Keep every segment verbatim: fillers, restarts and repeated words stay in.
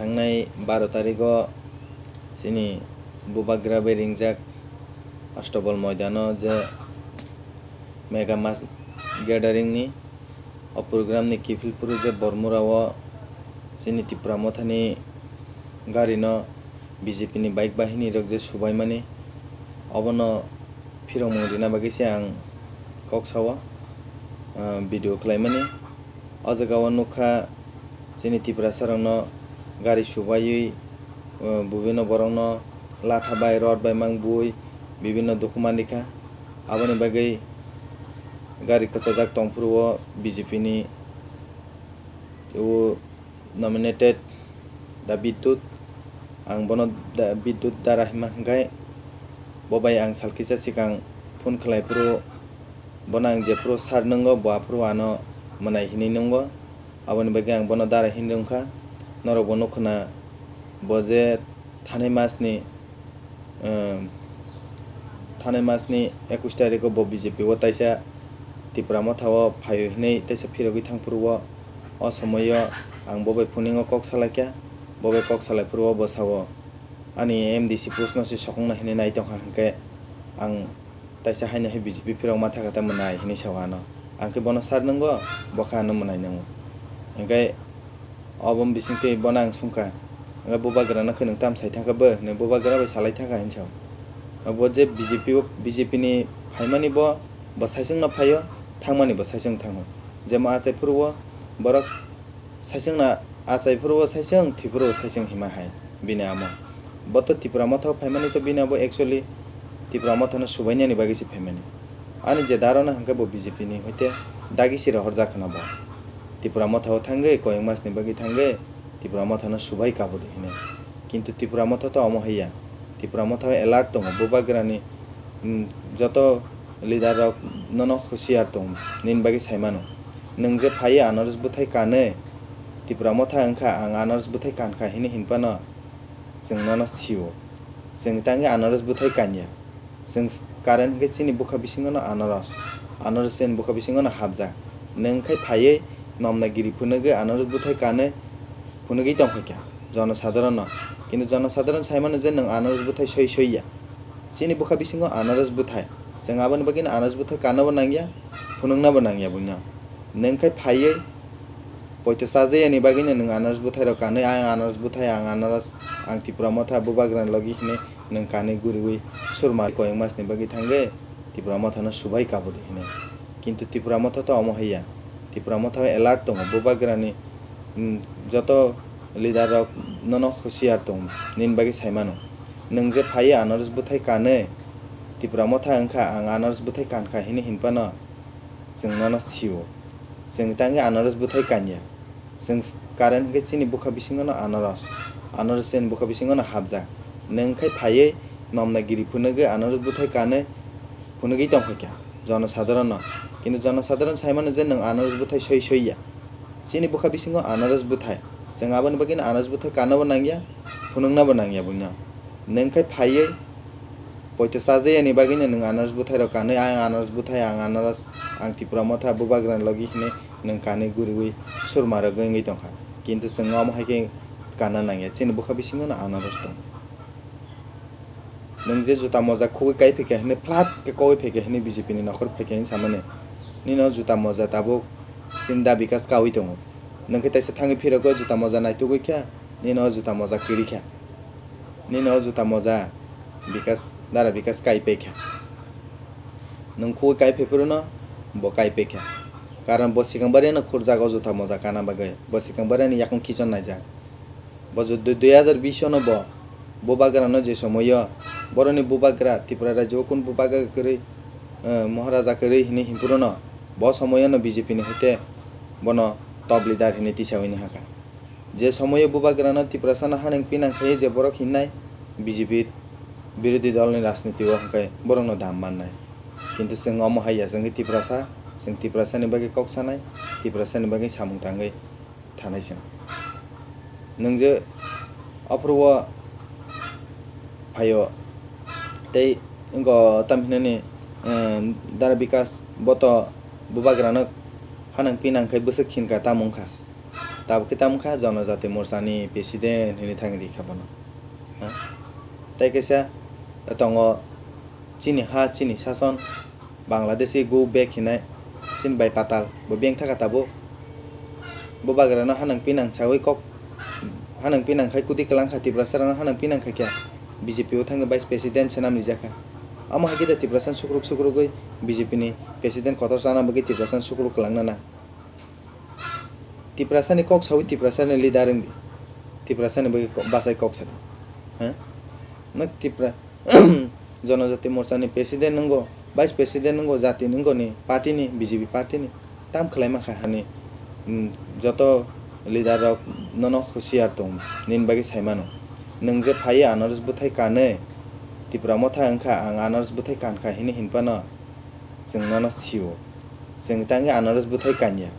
Thangnai baro tarigo chini bubagra bai ringjak Astabal moidano je mega mass gathering ni o program ni kiphilphuru je Bormura o chini Tipra Mothani gari no B J P ni bike bahini rok je subaimani obono phirokmung rina bagwi se ang kok sao, ah, video khlaimani. O jaga o nukha chini Tiprasa rokno gari subaiwi, uh, bibinno borokno latha bai rod bai mang bui bibinno dukhu manlikha. Aboni bagwi gari kwchajak tongphuru o B J P ni o nominated Da Bidyut, ang bono Da Bidyut Dara hima hwnkhe bo bai ang sal kisa swkang phone khlai phuru bono ang jephuru sir nwngo bo aphuru ano mwnai hinwi nwngo. Aboni bagwi ang bono dara hinwi wngkha. Norok bo nukho na, bo je thanai mas ni, um, thanai mas ni ekush tarikh o bo B J P o taisa Tipra Motha o phaio hinwi taisa phirogwi thangphuru o, o somoio ang bo bai phuningo kok salaikha. Bo bai kok salai phuru o bo sao, ani M D C post no se sokongna hinwi nai tongkha hwnkhe ang taisa haino hai B J P phirok ma thaka tamo nai hinwi sao ano. Ang khe bono sir nwngo, bo khe ano mwnai nwngo. Hwnkhe obo bisingtwi bono ang swngkha, hwnkhe bubagra no khe nwng tam sai thangkha bo hinwi, bubagra bai salai thangkha hinwi sao. Bo je B J P o, B J P ni phaimani bo, bo saichung no phaio, thangmani bo saichung thango. Jemo achai phuru o borok saichung na achai phuru o saichung, thwi phuru o saichung hima hai bini amo. Bo to Tipra Motha o phaimani to bini abo actually Tipra Motha no subainani bagwi se phaimani. Ani je daro no hwnkhe bo B J P ni hoite dagi se rohorjak khna bo. Tipra Motha o thangwi koyeng mas ni bagwi thangwi Tipra Motha no subai kabudi hinwi. Kintu Tipra Motha to omo haiya. Tipra Motha o alert tongo, bubagra ni, mm, joto leader rok nono husiar tong nini bagwi sai mano. Nwng je phaiwi anaros bwthai kanwi Tipra Motha wngkha, ang anaros bwthai kankha hinwi hinphano chwng nono sio. Chwng tangwi anaros bwthai kanya. Chwng s-, current hwnkhe chini bwkha bisingo no anaros. Anaros chini bwkha bisingo no hapjak. Nwng khai phaiwi nomna giri phunugwi anaros bwthai kanwi phunugwi tongkhaikha jonosadharon no. Kintu jonosadharon sai mano je nwng anaros bwthai soi soi ya. Chini bwkha bisingo anaros bwthai. Chwng aboni bagwino anaros bwthai kanna bo nangya, phunukna bo nangya buino. Nwng khai phaiwi poito chajayani bagwino nwng anaros bwthai rok kanwi, "Ang anaros bwthai, ang anaros, ang Tipra Motha bubagrani logi," hinwi nwng kanwi guriwi surma koyeng masni bagwi thangwi Tipra Mothano subai kabudi hinwi. Kintu Tipra Motha to omo haiya. Tipra Motha alert tongo, bubagrani, mm, joto leader rok nono husiar tong nini bagwi sai mano. Nwng je phaiwi anaros bwthai kanwi Tipra Motha wngkha, ang anaros bwthai kankha hinwi hinphano chwng nono sio. Chwng tangwi anaros bwthai kanya. Chwng s-, current hwnkhe chini bwkha bisingo no anaros. Anaros chini bwkha bisingo no hapjak. Nwng khai phaiwi nomna giri phunugwi anaros bwthai kanwi phunugwi tongkhaikha jonosadharon no. Kintu jonosadharon sai mano je nwng anaros bwthai soi soi ya. Chini bwkha bisingo anaros bwthai. Chwng aboni bagwino anaros bwthai kanna bo nangya, phunukna bo nangya buino. Nwng khai phaiwi poito chajayani bagwino nwng anaros bwthai rok kanwi, "Ang anaros bwthai, ang anaros, ang Tipra Motha bubagrani logi," hinwi nwng kanwi guriwi surma rwgwi wngwi tongkha. Kintu chwng omo hai khe kanna nangya, chini bwkha bisingo no anaros tongo. Nwng je juta moja khugwi kai phaikha hinwi, flat khe kogwi phaikha hinwi B J P ni nokhor phaikha hinwi samani. Nini o juta moja tabuk chini da bikas kaui tongo. Nwng khe taisa thangwi phirogwi juta moja naitugwi kha, nini o juta moja kwrwi kha. Nini o juta moja bikas, dara bikas kai paikha. Nwng khugwi kai phai phuru no bo kai paikha. Karon bo swkang bari no khurjak o juta moja kana bagwi. Bo swkang bari no yakung kichon naijak. Bo je dui, dui hajar bish no bo bubagra no je somoio boroni bubagra Tripura rajyo o kun bubagra kwrwi, eh, Maharaja kwrwi hinwi hinphuru no bo somoio no B J P ni hoite bono top leader hinwi tisawi ni hakha. Je somoio bubagra no Tiprasa no haneng pinang khai je borok hinnai B J P birodhi dol ni rajniti o hwnkhe borok no dam mannai. Kintu chwng omo hai ya, chwng khe Tiprasa, chwng Tiprasa ni bagwi kok sanai, Tiprasa ni bagwi samung tangwi thanai chwng. Nwng je aphuru o phaio tei wngkha tam hinani, eh, Dara Bikas bo to bubagrano hanang pinang khai bwswk khinkha tamo wngkha. Tabuk khe tamo kha Jonojati Morchani president hinwi thangwi rikha bono. Ha? Tei kaisa tongo chini ha, chini sason, Bangladeshi go back hinai, chini bai patal, bo beng thaka tabuk. Bo bagrano hanang pinang sawi kok, hanang pinang khai kwtwi kwlang kha, Tiprasarano hanang pinang khai kha, B J P o thangwi vice president swnam rijak kha. Amo hai khe da Tiprasano sukruk sukrugwi B J P ni president kotor chana bagwi Tiprasano sukruk kwlangna nang. Tiprasani kok sawi Tiprasani leader wngdi. Tiprasani bagwi ko-, bachai kok sana. Ha? Nok Tipra-, Jonojati Morchani president nungo, vice president nungo, jati nungo ni party ni, B J P party ni. Tam khlai ma kha hani, mm, joto leader rok nono husiar tong, nini bagwi sai mano. Nwng je phaiwi anaros bwthai kanwi, Tipra motha wngkha, ang anaros bwthai kankha hini hinphano, chwng nono sio. Chwng tangwi anaros bwthai kanya.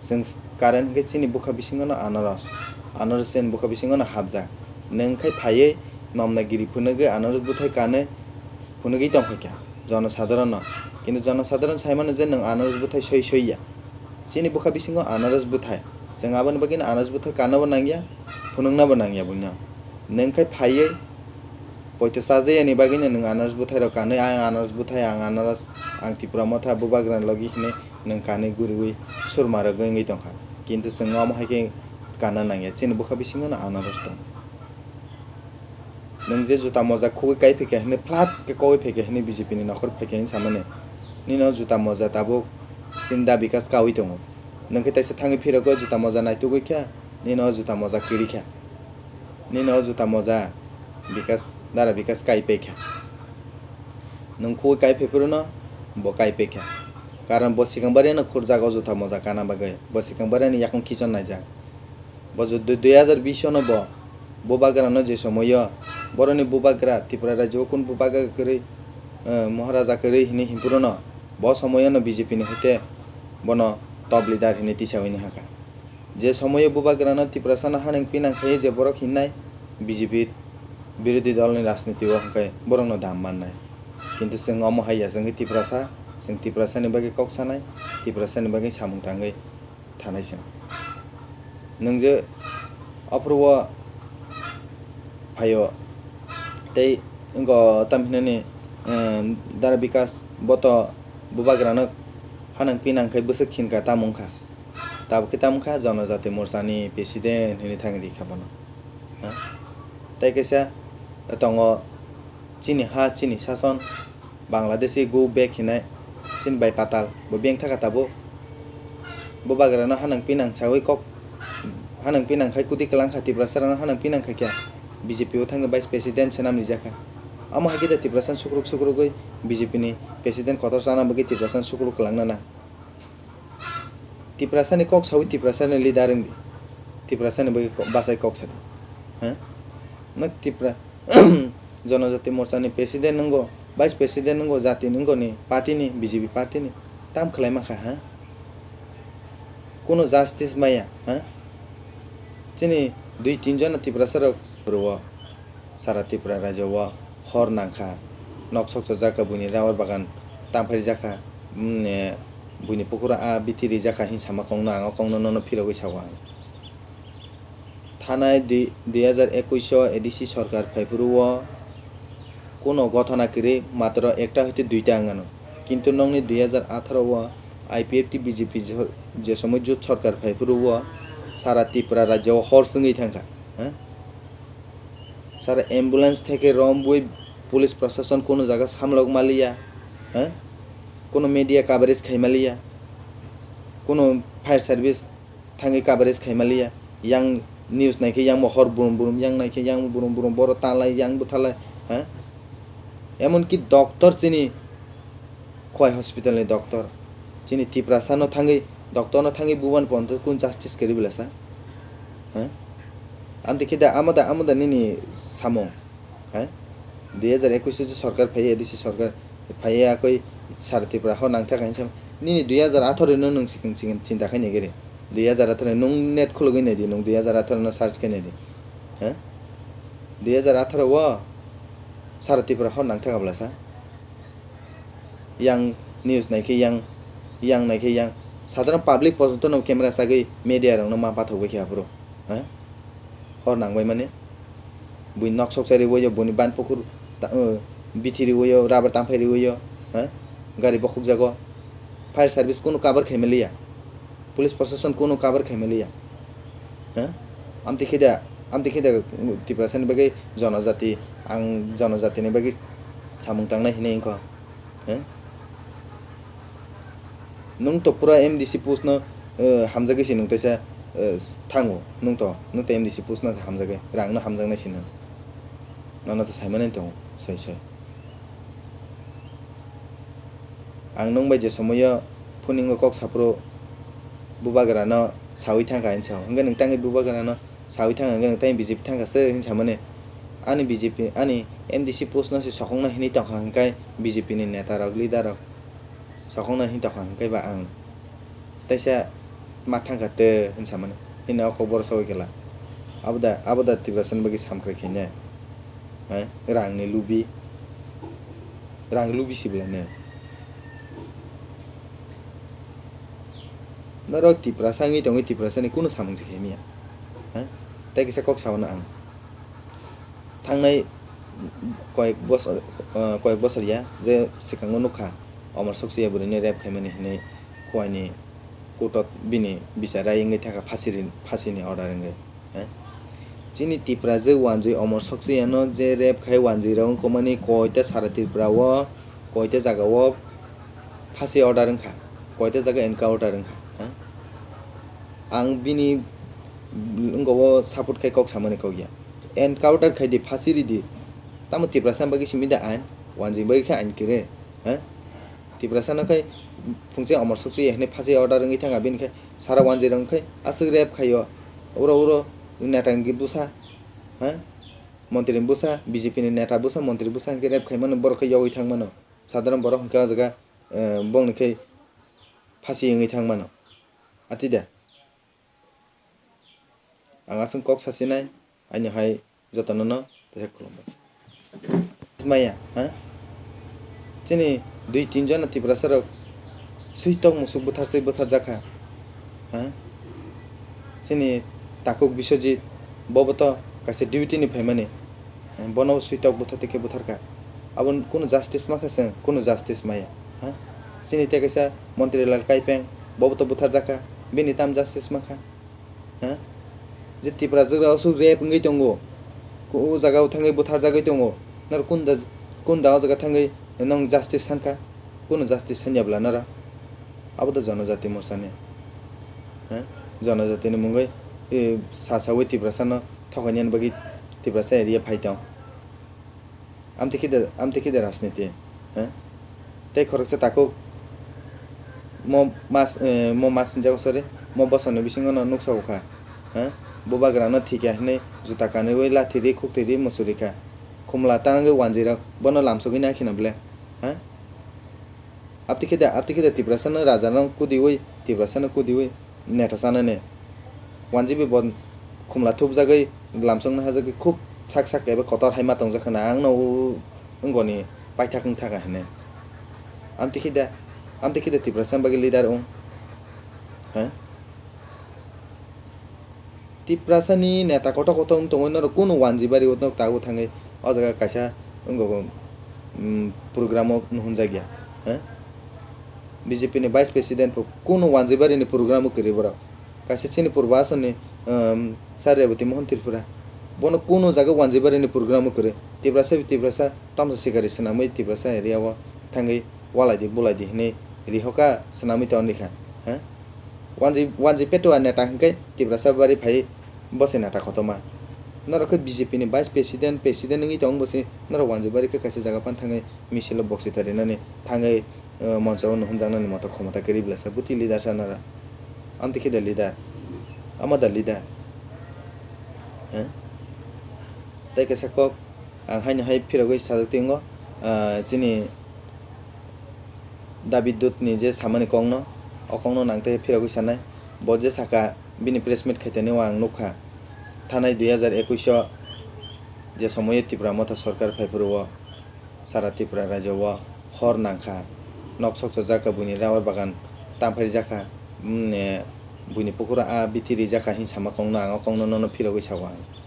Chwng s-, current hwnkhe chini bwkha bisingono anaros. Anaros chini bwkha bisingono hapjak. Nwng khai phaiwi nomna giri phunugwi anaros bwthai kanwi phunugwi tongkha khe jonosadharono. Kintu jonosadharon sai mano je nwng anaros bwthai soi soi ya. Chini bwkha bisingo anaros bwthai. Chwng aboni bagwino anaros bwthai kanabo nangya, phunuknabo nangya buino. Nwng khai phaiwi poito chajayani bagwino nwng anaros bwthairok kanwi, "Ang anaros bwthai, ang anaros, ang Tipra motha, bubagrani logi," hinwi nwng kanwi guriwi surma rwgwi wngwi tongkha. Kintu chwng omo hai khe kanna nangya, chini bwkha bisingono anaros tongo. Nwng je juta moja khugwi kai phaikha hinwi, flat khe kogwi phaikha hinwi B J P ni nokhor phaikha hinwi samani, nini o juta moja tabuk chini da bikas kaui tongo. Nwng khe taisa thangwi phirogwi juta moja naitugwi kha, nini o juta moja kwrwi kha. Nini o juta moja bikas, dara bikas kai phaikha. Nwng khugwi kai phai phuru no bo kai phaikha. Karon bo swkang bariano khurjak o juta moja kana bagwi. Bo swkang bariani yakung kichon naijak. Bo ju dui, dui hajar bish no bo bubagrano je somoio, boroni bubagra Tripura rajyo o kun bubagra kwrwi, eh, Maharaja kwrwi hinwi hinphuru no, bo somoio no B J P ni hoite bono top leader hinwi tisawi ni hakha. Je somoio bubagrano Tiprasano haneng pinang khaiwi je borok hinnai B J P birodhi dolni rajniti o hwnkhe borokno dam mannai. Kintu chwng omo hai ya, chwng khe Tiprasa, chwng Tiprasani bagwi kok sanai, Tiprasani bagwi samung tangwi thanai chwng. Nwng je aphuru o phaio tei wngkha tam hinani, eh, Dara Bikas bo to bubagrano hanang pinang khai bwswk khinkha tamo wngkha. Tabuk khe tamo wngkha Jonojati Morchani president hinwi thangwi rikha bono. Ha? Tei kaisa tongo chini ha, chini sason, Bangladeshi go back hinai, chini bai patal, bo beng thaka tabuk. Bubagrano hanang pinang sawi kok, hanang pinang khai kwtwi kwlang kha, Tiprasarano hanang pinang khai kha, B J P o thangwi vice president swnam rijak kha. Amo hai khe da Tiprasano sukruk sukrugwi B J P ni president kotor chana bagwi Tiprasano sukruk kwlangna nang. Tiprasani kok sawi Tiprasani leader wngdi. Tiprasani bagwi ko-, bachai kok sana. Ha? Nok Tipra-, Jonojati Morchani president nungo, vice president nungo, jati nungo ni, party ni, B J P party ni. Tam khlai ma kha, ha? Kuno justice maya, ha? Chini dui tin jona Tiprasa rok rwo. Sara Tripura rajyo o hor nangkha, nok sok chajak kha, buini rubber bagan tamphai rijak kha, mm, eh, buini pukhuro a biti rijak kha, hini sama kongno ang o kongno nono phirogwi sao ang. Thanai dui, dui hajar ekush o A D C sorkar phaiphuru o kuno gothona kwrwi matro ekta hoite duita wngano, kintu nokni dui hajar atharo o I P F T B J P je, je somoi jot sorkar phaiphuru o sara Tripura rajyo o hor swngwi thangkha, ha? Sara ambulance theke rom bui police proshashon kuno jaga samlok maliya, ha? Kuno media coverage khai maliya, kuno fire service thangwi coverage khai maliya, yang news naikhe yang bo hor burum burum, yang naikhe yang burum burum, boro talai yang bo talai, ha? Emonki doctor chini Khowai hospital ni doctor. Chini Tiprasa no thangwi, doctor no thangwi buban ponto kun justice kwrwi bwlasa? Ha? Amtwi khe da, amo da, amo da nini samung? Ha? Dui hajar ekush o je sorkar phaiya, A D C sorkar phaiya, akoi sara Tripura ho nangthaka hinsa. Nini dui hajar atharo no nwng sikeng sikeng chinta khai nai giri. Dui hajar atharo nwng net khulugwi nai di, nwng dui hajar atharo no search khai nai di. Ha? Dui hajar atharo o sara Tripura ho nangthaka bwlasa? Yang news naikhe yang, yang naikhe yang, Sadharon public porjonto no camera sagwi media rokno ma pathogwi khe aphuru. Ha? Hor nangbai mani. Bui nok sok chari woyo, buni ban pukur ta-, uh, bithi riwoyo, rubber tamphai riwoyo. Ha? Gari bokhok jago. Fire service kunu cover khaimaliya. Police proshashan kunu cover khaimaliya. Ha? Amtwi kheda, amtwi kheda Tiprasani bagwi jonojati, ang jonojatini bagwi samung tangnai hinwi wngkha. He? Nwng to pura M D C post no, eh, hamjagwi si nwng teisa, eh, thango. Nwng to, nwng to M D C post no hamjagwi, rang no hamjaknai si nwng. Nono to saimani tongo, soi soi. Ang nwng bai je somoyo phuningo kok saphuru bubagra no sawi thangkha hinwi sao. Hwnkhe nwng tangwi bubagra no sawi thangkha hwnkhe nwng tei B J P thangkha se hinwi samani. Ani B J P, ani M D C post no se sokokna hinwi tongkha hwnkhe B J P ni neta rok, leader rok sokokna hinwi tongkha hwnkhe ba ang teisa ma thangkha te hinwi samani. Hino o kokborok sogwi kela. Aboda, aboda Tiprasani bagwi samkrai khainai. Hai, rangni lubi. Rang lubi si belai ne. Norok Tiprasa wngwi tongwi Tiprasani kunu samung se khaimya. Ha? Tei kisa kok sao no ang. Thangnai koyek bosor, eh, koyek bosor ya, je swkango nukha, Omor Soksuya bwrwini rape khaimani hinwi kuaini court o bini bichar rai wngwi thangkha, phasi ri-, phasini order wngwi. He? Chini Tiprajwk wanjwi Omor Soksuya no je rape khai wanjwi rok wngkha mani koita sara Tripura o, koita jaga o phasi order wngkha, koita jaga encounter wngkha. He? Ang bini wngkha o support khai kok samani kok ya. Encounter khai di, phasi ri di. Tamo Tiprasa bagwi simi da ain, wanjwi bagwi khe ain kire. He? Tiprasa no khai phungche Omor Soksuya hinwi phasi order wngwi thangkha, bini khai sara wanjwi rok khai aswk rape khaio. Uro uro neta hwnkhe bwsa, ha? Montri bwsa, B J P ni neta bwsa, montri bwsa hwnkhe rape khaimano, borok khe yogwi thangmano. Sadharon borok hwnkhe o jaga, eh, bongni khai phasi wngwi thangmano. Atida. Ang aswk kok sasinai, aini hai jotono no teisa khulumbai. Maya, ha? Chini dui tin jona Tiprasa rok switok musuk butharchai butharjakha, ha? Chini takhuk Biswajit, bobo to kaisa duty ni phaimani, bono switok buthar tei khe butharkha. Abo kunu justice mankha chwng, kunu justice maya, ha? Chini tei kaisa Montri Lal Kaipeng, bobo to butharjakha, bini tam justice mankha? Ha? Je Tiprajwk rok aswk rape wngwi tongo, o jaga o thangwi butharjagwi tongo, noro kunda, kunda o jaga thangwi nong justice sankha? Kunu justice sanya bwla noro? Abo to Jonojati Morcha ni, ha? Jonojati ni mungwi, eh, sa sawi Tiprasa no thokainani bagwi Tiprasa area phai tong. Amtwi khe de, amtwi khe de rajniti, ha? Tei khoroksa takhuk mo mas, eh, mo mas sinjago, sorry, mo bosongni bisingo no nuksa ukha, ha? Bubagra no thikya hinwi juta kanwi lathi ri, khukti ri, muchuri kha. Khumla tanangwi wanjwi rok bono lamsogwi nai kheno ble, ha? Abtwi khe da, abtwi khe da Tiprasa no raja no kudiwi, Tiprasa no kudiwi neta chanani. Wanjwi bo khumla thupjagwi lamsokno hajagwi khub sak sak eba kotor hai ma tongjak khna ang no o wngoni paithak wng thaka hwnwi. Amtwi khe da, amtwi khe da Tiprasa bagwi leader wng. Ha? Tiprasani neta kotor kotor wng tongwi norok kunu wanjwi bari o norok tabuk thangwi o jaga kaisa wngkha, um, program o nuhunjakya, ha? B J P ni vice president bo kunu wanjwi bari ni program o kwrwi borok. Kaisa chini purbo asoni, um, Sir Reboti Mohon Tripura, bono kunu jaga wanjwi bari ni program o kwrwi. Tiprasa bai Tiprasa tamsa sikari swnamwi Tiprasa area o thangwi walaidi bulaidi hinwi rihoka swnamwi tongwi kha, ha? Wanjwi, wanjwi petua neta hinkhe Tiprasa bari phai bose neta kotorma. Norok khe B J P ni vice president, president wngwi tong bose, norok wanjwi bari khe kaisa jaga pan thangwi misil o boksita rinani thangwi, eh, moncho o nuhunjaknani moto khomota kwrwi blasa buti leader sa nara. Amtwi khe da leader, ama da leader, eh? Tei kaisa kok ang haino hai phirogwi sajak tongo, ah, chini David Dut ni je samani kokno, o kokno nang tei phirogwi sanai. Bo je saka bini press meet khaitani o ang nukha. Thanai dui hajar ekush o je somoio Tipra Motha Sorkar phaiphuru o sara Tipra rajyo o hor nangkha. Nok sok chajak kha, buini rubber bagan tamphaijakha. mm, eh, buini pukhuro a bithi rijak kha hin sama kongno ang o kongno nono phirogwi sao ang.